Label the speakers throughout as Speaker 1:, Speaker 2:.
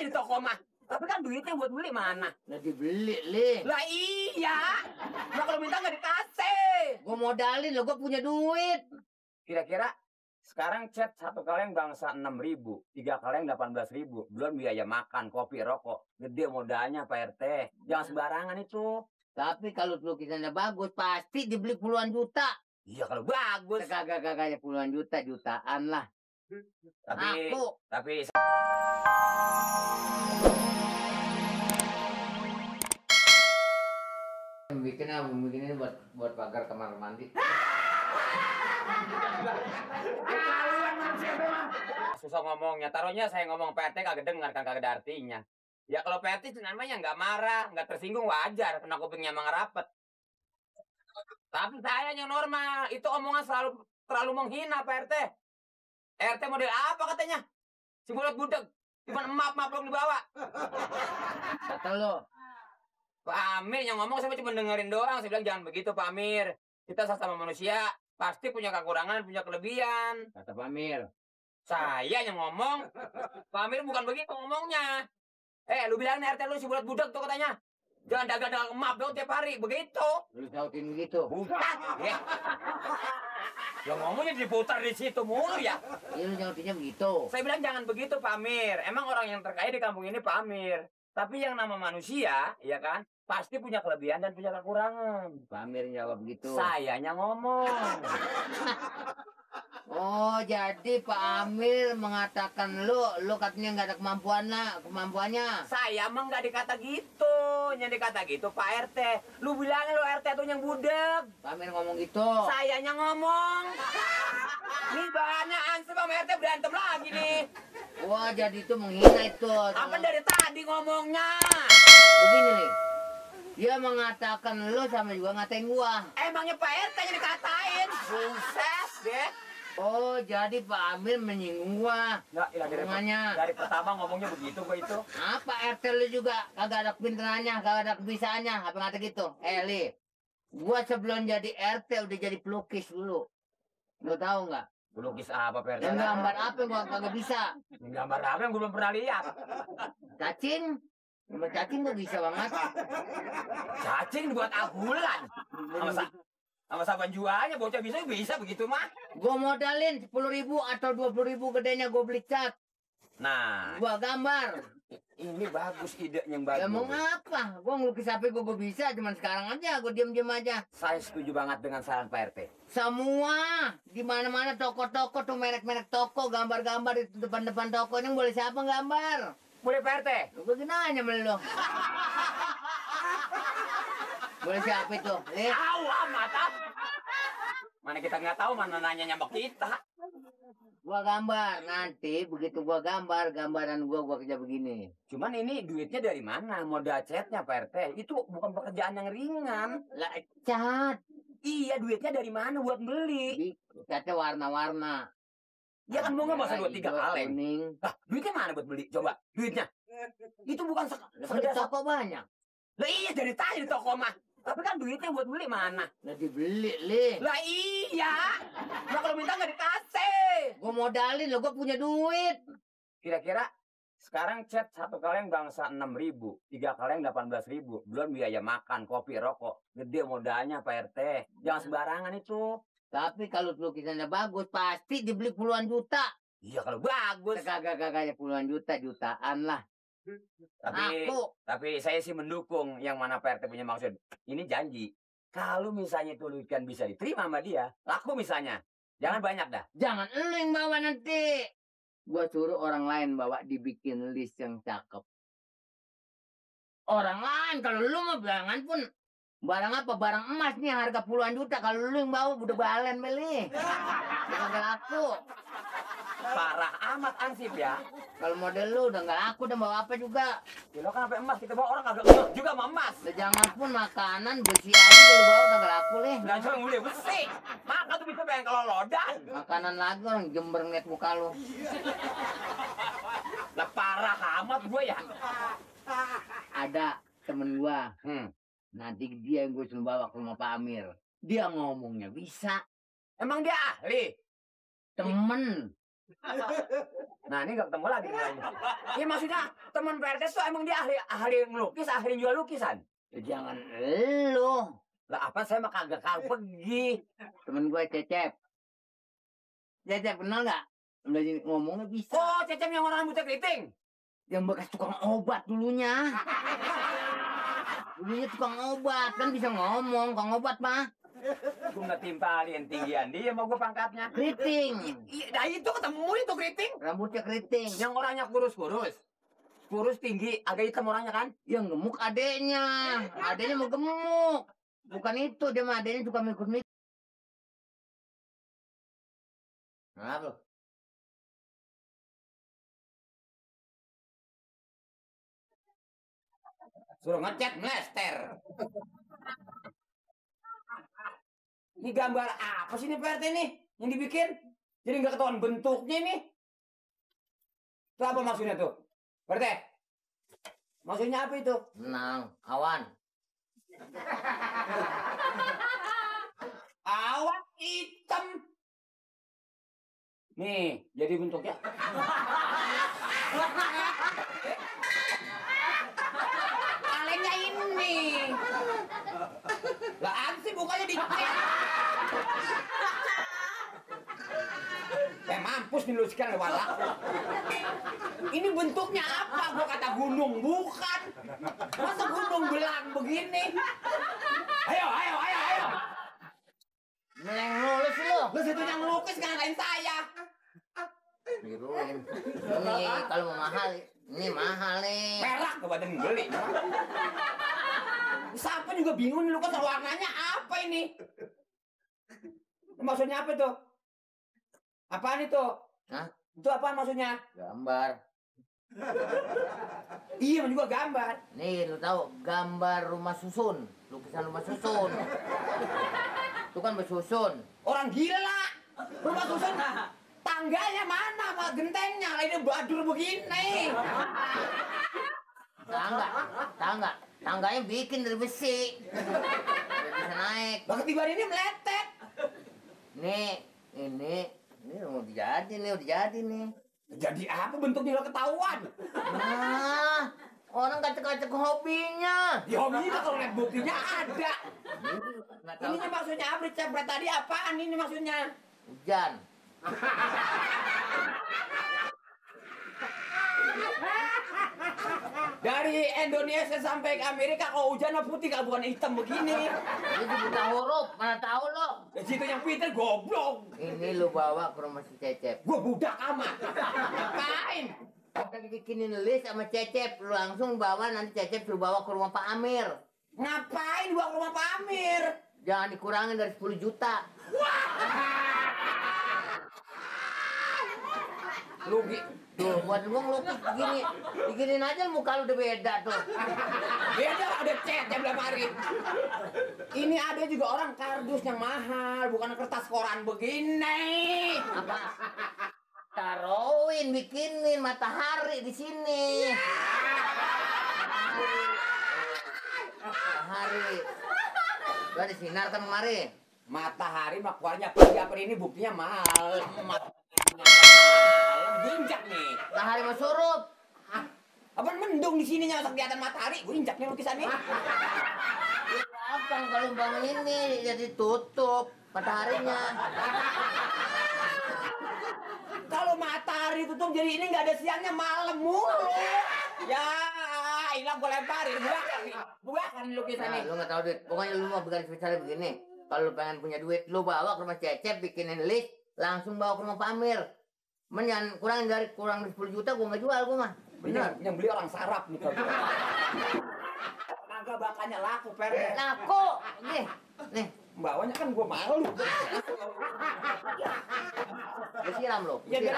Speaker 1: di toko mah. Tapi kan duitnya buat beli mana?
Speaker 2: Nah dibeli, Li.
Speaker 1: Lah iya. Nah kalau minta nggak dikasih.
Speaker 2: Gue modalin lo, gue punya duit.
Speaker 1: Kira-kira sekarang chat satu kaleng bangsa 6.000, 3 kaleng 18.000, belum biaya makan, kopi, rokok. Gede modalnya Pak RT. Jangan sembarangan itu.
Speaker 2: Tapi kalau lukisannya bagus, pasti dibeli puluhan juta.
Speaker 1: Iya kalau bagus.
Speaker 2: Kagak puluhan juta, jutaan lah.
Speaker 1: Tapi
Speaker 2: Aku. Bikin ini buat pagar kamar mandi.
Speaker 1: Susah ngomongnya, taruhnya saya ngomong Pak RT kagak dengar kan, kagak ada artinya. Ya kalau Pak RT namanya nggak marah, nggak tersinggung wajar, kena kupingnya emang rapet. Tapi saya yang normal, itu omongan terlalu menghina Pak RT. RT model apa katanya? Si bulat budeg, cuma emak belum dibawa.
Speaker 2: Kata lo.
Speaker 1: Pak Amir yang ngomong, saya cuma dengerin doang. Saya bilang jangan begitu Pak Amir. Kita sama manusia, pasti punya kekurangan, punya kelebihan.
Speaker 2: Kata Pak Amir.
Speaker 1: Saya yang ngomong, Pak Amir bukan begitu ngomongnya. Lu bilang RT lu si bulat budeg tuh katanya. Jangan dagang emak dong tiap hari, begitu.
Speaker 2: Lu sautin gitu.
Speaker 1: Bukan, ya. Yang ngomongnya diputar di situ mulu ya.
Speaker 2: Iya lu sautinnya begitu.
Speaker 1: Saya bilang jangan begitu Pak Amir. Emang orang yang terkaya di kampung ini Pak Amir. Tapi yang nama manusia, ya kan, pasti punya kelebihan dan punya kekurangan.
Speaker 2: Pak Amir jawab gitu.
Speaker 1: Sayanya ngomong.
Speaker 2: Oh, jadi Pak Amir mengatakan lu katanya nggak ada kemampuannya.
Speaker 1: Saya emang nggak dikata gitu. Yang dikata gitu Pak RT. Lu bilangin lu RT tuh yang budeg.
Speaker 2: Pak Amir ngomong gitu.
Speaker 1: Sayanya ngomong. Nih bahannya Ansel sama RT berantem lagi nih.
Speaker 2: Wah, jadi itu menghina itu.
Speaker 1: Apa dari tadi ngomongnya?
Speaker 2: Begini nih. Dia mengatakan lu sama juga ngatain gua.
Speaker 1: Emangnya Pak RT yang dikatain? Buset deh.
Speaker 2: Oh, jadi Pak Amir menyinggung gua.
Speaker 1: Nggak, ya, dari pertama ngomongnya begitu gua itu.
Speaker 2: Apa RT lu juga kagak ada pinterannya, kagak ada kebisaannya, apa ngata gitu? Li, gua sebelum jadi RT udah jadi pelukis dulu. Lu tahu nggak?
Speaker 1: Pelukis apa Pak RT?
Speaker 2: Yang gambar apa yang gua kagak bisa?
Speaker 1: Gambar apa yang gua belum pernah lihat?
Speaker 2: Cacing. Gambar cacing gua bisa banget.
Speaker 1: Cacing buat abulan. Sama saban jualnya bocah bisa begitu mah.
Speaker 2: Gua modalin 10.000 atau 20.000 gedenya gua beli cat.
Speaker 1: Nah,
Speaker 2: Gua gambar.
Speaker 1: ini bagus, ide yang bagus.
Speaker 2: Ya mau ngapa? Gua ngelukis apa gua bisa, cuman sekarang aja gua diem aja.
Speaker 1: Saya setuju banget dengan saran Pak RT.
Speaker 2: Semua di mana-mana toko-toko tuh merek-merek toko, gambar-gambar di depan-depan toko ini boleh siapa gambar?
Speaker 1: Boleh Pak RT?
Speaker 2: Gua nanya sama lu. Boleh siapa itu?
Speaker 1: Tahu amat. Mana kita nggak tahu, mana nanya sama kita.
Speaker 2: Gua gambar nanti begitu gua gambaran gua kerja begini.
Speaker 1: Cuman ini duitnya dari mana? Modal catnya Pak RT. Itu bukan pekerjaan yang ringan.
Speaker 2: Lah cat.
Speaker 1: Iya, duitnya dari mana buat beli?
Speaker 2: Catnya warna-warna.
Speaker 1: Ya kan mau nggak masa 2-3 kaleng.
Speaker 2: Kuning.
Speaker 1: Lah, duitnya mana buat beli? Coba, duitnya. Itu bukan
Speaker 2: Di toko banyak.
Speaker 1: Lah iya dari tadi di toko mah. Tapi kan duitnya buat beli mana?
Speaker 2: Lah dibeli, Li.
Speaker 1: Lah iya. Nah kalau minta nggak dikasih.
Speaker 2: Gua modalin lo, gua punya duit.
Speaker 1: Kira-kira sekarang chat satu kaleng bangsa 6.000, 3 kaleng 18.000, belum biaya makan, kopi, rokok. Gede modalnya Pak RT. Jangan sembarangan itu.
Speaker 2: Tapi kalau lukisannya bagus, pasti dibeli puluhan juta.
Speaker 1: Iya kalau bagus.
Speaker 2: Kagak puluhan juta, jutaan lah.
Speaker 1: Tapi saya sih mendukung yang mana Pak RT punya maksud. Ini janji. Kalau misalnya itu lukisan bisa diterima sama dia, laku misalnya. Jangan banyak dah.
Speaker 2: Jangan lu yang bawa nanti. Gua suruh orang lain bawa, dibikin list yang cakep. Orang lain, kalau lu mau bilangan pun barang apa? Barang emas nih harga puluhan juta. Kalau lu yang bawa udah balen beli. Kagak laku.
Speaker 1: Parah amat Ansip ya.
Speaker 2: Kalau model lu udah nggak laku, udah bawa apa juga.
Speaker 1: Ya lo kan sampai emas, kita bawa orang kagak ngeh juga sama emas.
Speaker 2: Jangan pun makanan besi aja lu bawa udah nggak laku leh.
Speaker 1: Nggak cuma beli besi. Maka tuh bisa pengen kalau lodan.
Speaker 2: Makanan lagi orang Jember ngeliat muka lu.
Speaker 1: Lah parah amat gue ya.
Speaker 2: Ada temen gua. Nanti dia yang gue suruh bawa ke rumah Pak Amir. Dia ngomongnya bisa.
Speaker 1: Emang dia ahli?
Speaker 2: Temen.
Speaker 1: Nah, ini nggak ketemu lagi nilainya. Iya maksudnya teman PRT tuh emang dia ahli ngelukis, ahli jual lukisan.
Speaker 2: Ya, jangan elu.
Speaker 1: Lah apa saya mah kagak pergi.
Speaker 2: Temen gue Cecep. Cecep kenal nggak? Udah ngomongnya bisa.
Speaker 1: Oh, Cecep yang orang rambutnya keriting.
Speaker 2: Yang bekas tukang obat dulunya. Dulunya tukang obat kan bisa ngomong, tukang obat mah.
Speaker 1: Gue nggak timpalin tinggian dia mau gue pangkatnya.
Speaker 2: Keriting.
Speaker 1: Nah itu ketemu itu keriting.
Speaker 2: Rambutnya keriting.
Speaker 1: Yang orangnya kurus-kurus. Kurus tinggi, agak hitam orangnya kan?
Speaker 2: Yang gemuk adeknya. Adeknya mau gemuk. Bukan itu, dia mah adeknya suka mikir-mikir. Kenapa?
Speaker 1: Suruh ngecat mlester. Ini gambar apa sih ini PRT nih yang dibikin? Jadi nggak ketahuan bentuknya ini. Itu apa maksudnya tuh? PRT? Maksudnya apa itu?
Speaker 2: Tenang, awan.
Speaker 1: Awan hitam. Nih, jadi bentuknya. Kalengnya ini. Lah apa sih bukannya dicek? Mampus nih lu sekarang lewat laku. Ini bentuknya apa? Gua kata gunung, bukan. Masa gunung belang begini? Ayo.
Speaker 2: Meleng lulus lu.
Speaker 1: Lu situ yang ngelukis ngalahin saya.
Speaker 2: Biruin. Ini kalau mau mahal, ini mahal nih.
Speaker 1: Perak ke badan beli. Siapa juga bingung nih lukas warnanya apa ini? Maksudnya apa tuh? Apaan itu?
Speaker 2: Hah?
Speaker 1: Itu apaan maksudnya?
Speaker 2: Gambar.
Speaker 1: Iya juga gambar.
Speaker 2: Nih lu tahu gambar rumah susun, lukisan rumah susun. Itu kan bersusun.
Speaker 1: Orang gila. Rumah susun tangganya mana Pak? Gentengnya lah ini badur begini.
Speaker 2: Tangganya bikin dari besi. Biar bisa naik.
Speaker 1: Lah ketiban ini meletet.
Speaker 2: Nih, ini udah jadi nih.
Speaker 1: Jadi apa bentuknya lo ketahuan?
Speaker 2: Nah, orang kacek-kacek hobinya.
Speaker 1: Ya hobinya kalau lihat buktinya ada.
Speaker 2: Nggak tahu.
Speaker 1: Ini maksudnya apa? Cepret tadi apaan ini maksudnya?
Speaker 2: Hujan.
Speaker 1: Dari Indonesia sampai ke Amerika kalau hujan mah putih kalau bukan hitam begini.
Speaker 2: Ini buta huruf, mana tahu lo.
Speaker 1: Di situ yang pintar goblok.
Speaker 2: Ini lu bawa ke rumah si Cecep.
Speaker 1: Gua budak amat. Ngapain?
Speaker 2: Kita bikinin list sama Cecep, lu langsung bawa, nanti Cecep lu bawa ke rumah Pak Amir.
Speaker 1: Ngapain gua ke rumah Pak Amir?
Speaker 2: Jangan dikurangin dari 10 juta.
Speaker 1: Lu
Speaker 2: Tuh, buat gua ngelukis begini. Bikinin aja muka lu udah beda tuh.
Speaker 1: beda ada cat yang belum hari. Ini ada juga orang kardus yang mahal, bukan kertas koran begini.
Speaker 2: Apa? Taruhin, bikinin matahari di sini. Matahari. Gua disinar kan kemari.
Speaker 1: Matahari mah keluarnya pagi apa ini buktinya mahal. Injak nih.
Speaker 2: Matahari mau surup.
Speaker 1: Apa mendung di sininya masa kelihatan matahari? Gue injak nih lukisannya.
Speaker 2: Apa kalau bang ini jadi tutup mataharinya?
Speaker 1: Kalau matahari tutup jadi ini nggak ada siangnya malam mulu. Ya, hilang gue lemparin. Bukan lukisannya.
Speaker 2: Nah, lu nggak tahu duit. Pokoknya lu mau bikin spesialnya begini. Kalau lu pengen punya duit, lu bawa ke rumah Cecep, bikinin list, langsung bawa ke rumah Pak Amir. Men kurang dari 10 juta gua nggak jual gua mah. Bener.
Speaker 1: Yang beli orang sarap nih kalau. Kagak bakanya laku per.
Speaker 2: Laku. Nih.
Speaker 1: Bawanya kan gua malu.
Speaker 2: Gua siram lo.
Speaker 1: Ya biar.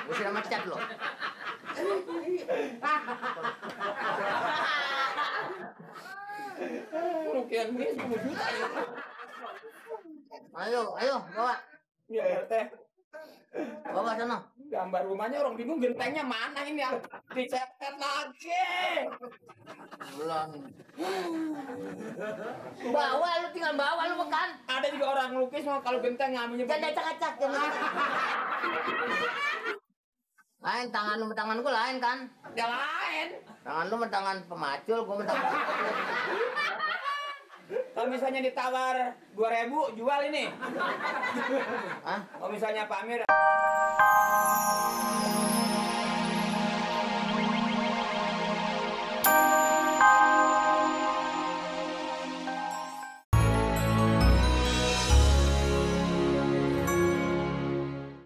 Speaker 2: Gua siram cat lo.
Speaker 1: Rukian ini 10 juta.
Speaker 2: Ayo, bawa.
Speaker 1: Ya, teh.
Speaker 2: Bawa sana.
Speaker 1: Gambar rumahnya orang bingung gentengnya mana ini yang dicetet lagi.
Speaker 2: Belum. Bawa lu tinggal bawa lu makan.
Speaker 1: Ada juga orang lukis mau kalau genteng ngambilnya.
Speaker 2: Jangan acak-acak. Lain tangan lu sama tangan gua lain kan?
Speaker 1: Ya lain.
Speaker 2: Tangan lu sama tangan pemacul, gua sama tangan.
Speaker 1: Kalau misalnya ditawar 2.000 jual ini.
Speaker 2: Hah?
Speaker 1: Kalau misalnya Pak Amir